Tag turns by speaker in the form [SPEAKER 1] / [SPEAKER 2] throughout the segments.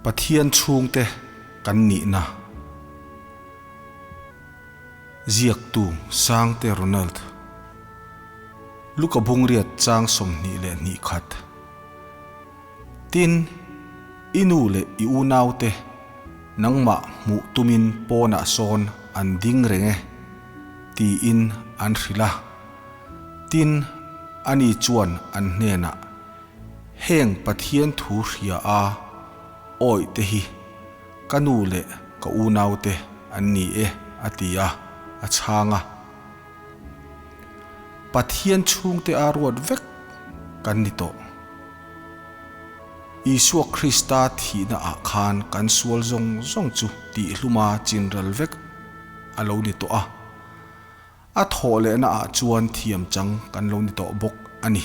[SPEAKER 1] Pathian chhungte kan nihna. Ziaktu Sangte Ronald. Luka Bungriat chang 22 khat. Tin, i nu leh i unaute nangmah hmuh tumin pawnah sawn an ding reng e, tiin an hrilh a. Tin, ani chuan an hnenah, Heng Pathian thu hria a awih te hi ka nu leh ka unaute an ni e, a ti a, a chhang a. Pathian chhungte a ruat vek kan ni tawh. Isua Krista thihna ah khan kan sual zawng zawng chu tihhluma chinral vek a lo ni tawh a. A thawh lehna ah chuan thiam chang kan lo ni tawh bawk a ni.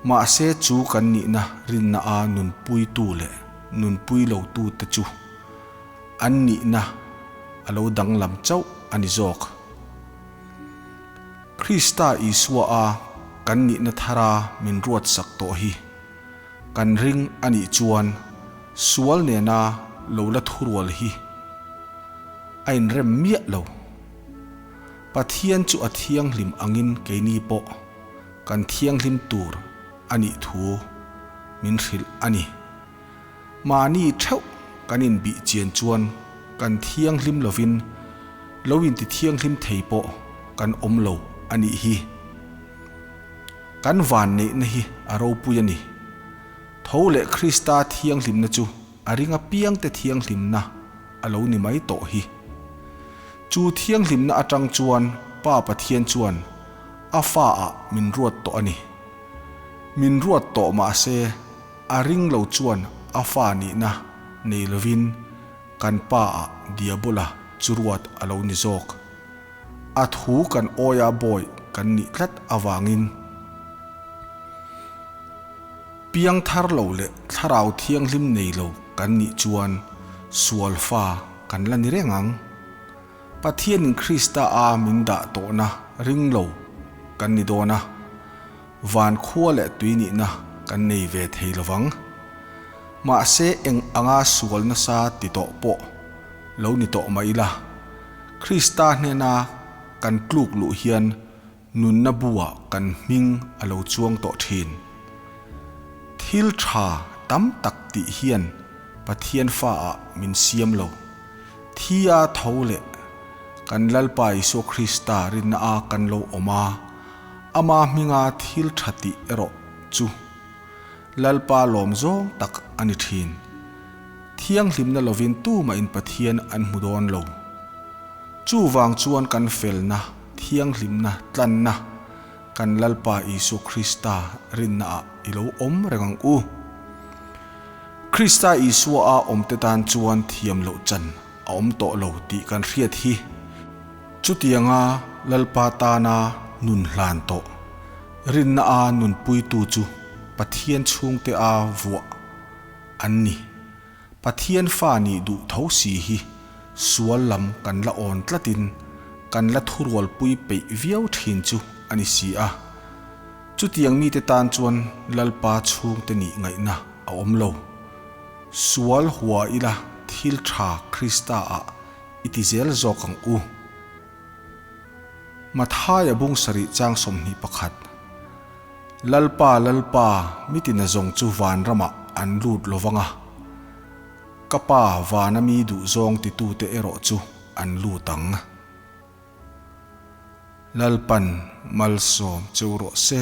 [SPEAKER 1] Mahse chu kan nihna rinna a nunpuitu leh nunpui lotu te chu an nihna a lo danglam chauh a ni zawk. Krista Isua a kan nihna thara min ruatsak tawh hi kan ring a nih chuan sual nena lo la thurual hi a inrem miah lo. Pathian chu a thianghlim angin keini pawh kan thianghlim tur a nih thu min hrilh a ni. Mahni theuh kan inbih chian chuan kan thianghlim lovin lo inti thianghlim thei pawh kan awm lo a nih hi. Kan vanneihna hi a ropui a ni. Tho leh Krista thianghlimna chu a ring apiangte thianghlimna a lo ni mai tawh hi. Chu thianghlimna atang chuan Pa Pathian chuan a fa ah min ruat tawh a ni. Min ruat tawh mahse a ring lo chuan a fa nihna nei lovin kan Pa ah Diabola chu ruat a lo ni zawk. A thu kan awia bawi kan nih tlat avangin piang thar lo leh thlarau thianghlim nei lo kan nih chuan sual fa kan la ni reng ang. Pathianin Krista a min dah tawhna ring lo kan ni dawn a, van khua leh tui nihna kan nei ve thei lo vang. Mahse eng anga sual nasa ti tawh pawh lo ni tawh mah ila, Krista hnena kan tluk luh hian nunna buah kan hming a lo chuang tawh thin. Thil tha tam tak tih hian Pathian faah min siam lo. Thi a tho leh kan Lalpa Isua Krista rinna a kan lo awm a, ama hminga thil tha tih erawh chu Lalpa lawm zawng tak a ni thin. Thianghlimna lovin tumahin Pathian an hmu dawn lo. Chuvang chuan kan felna, thianghlimna, tlanna kan Lalpa Isua Krista rinnaah i lo awm reng ang u. Krista Isua a awmte tan chuan thiam loh chan a awm tawh lo tih kan hriat hi. Chutianga Lalpa tana nun hlan tawh, rinna a nunpuitu chu Pathian chhungte a vuah an ni. Pathian fa nih duh tho si hi sual lam kan la awn tlatin kan la thurualpui peih viau thin chu a ni si a. Chutiang mite tan chuan Lalpa chhungte nih ngaihna a awm lo. Sual hua ila thil tha Krista ah i ti zel zawk ang u. Mathaia bung sarih chang 21. Lalpa, Lalpa, mitina zawng chu van ramah an lut lo vang a, ka Pa vana mi duhzawng titute erawh chu an lut ang. Lalpan malsawm cheu rawh se.